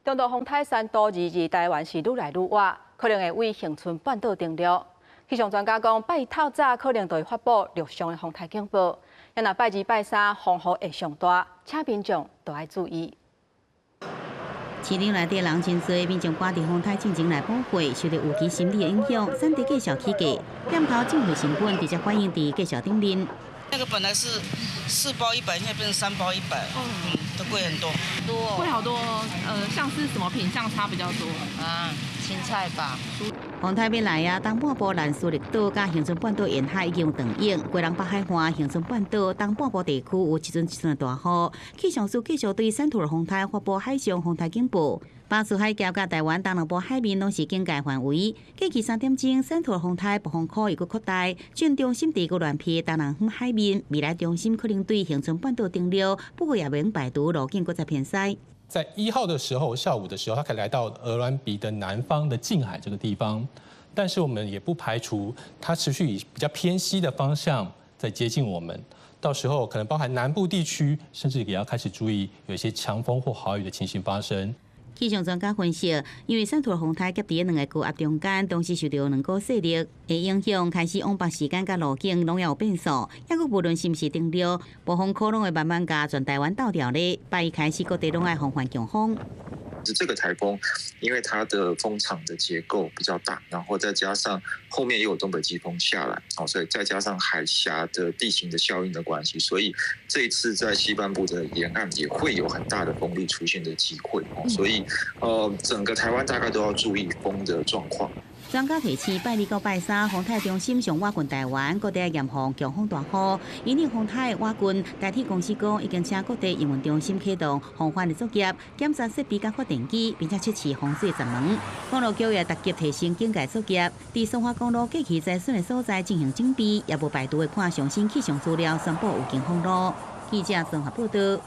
中度風颱山都22台灣是愈來愈倚，可能會對恆春半島登陸。氣象專家講，拜一透早可能就會發布陸上的風颱警報。若拜二、拜三風雨會上大，請民眾都愛注意。市場內底人真濟，民眾趕佇風颱進前來補貨，受著預期心理的影響，產地繼續起價，店頭進貨成本直接反映佇價數頂面。那個本來是4包100，現在變成3包100，都貴很多。多貴好多，像是什麼品項差比較多？啊，青菜吧。風颱欲來啊，東半部蘭嶼綠島佮恆春半島沿海已經有斷影，基隆北海岸、恆春半島東半部地區有一陣一陣的大雨。氣象署繼續對山圖風颱發布海上風颱警報，巴士海峽佮台灣東南部海面攏是警戒範圍。過去3點鐘，山圖風颱暴風區又閣擴大，進中心佇鵝鑾鼻東南方海面，未來中心可能對恆春半島登陸，不過也免排除路徑閣再偏西。在1號的時候，下午的時候，它可以來到鵝鑾鼻的南方的近海這個地方，但是我們也不排除它持續以比較偏西的方向在接近我們，到時候可能包含南部地區，甚至也要開始注意有一些強風或豪雨的情形發生。氣象專家分析，因為山圖風颱夾佇兩个高壓中間，同時受著兩股勢力的影響，開始往北時間佮路徑攏有變數。抑閣無論是毋是登陸，暴風區攏會慢慢共全台灣鬥調咧。拜一開始各地攏愛防範強風。是這個颱風，因為它的風場的結構比較大，然後再加上後面又有東北季風下來，哦，所以再加上海峽的地形的效應的關係，所以這一次在西半部的沿岸也會有很大的風力出現的機會，哦，所以整個台灣大概都要注意風的狀況。專家提醒，拜二到拜三，風颱中心上倚近台灣，各地嚴防強風大雨。因應風颱倚近，台鐵公司講已經請各地營運中心啟動防範的作業，檢查設備佮發電機，並且測試風水閘門。公路局也逐級提升警戒作業，佇蘇花公路過去災損的所在進行整備，也無排除會看上新氣象資料宣布預警封路。記者綜合報道。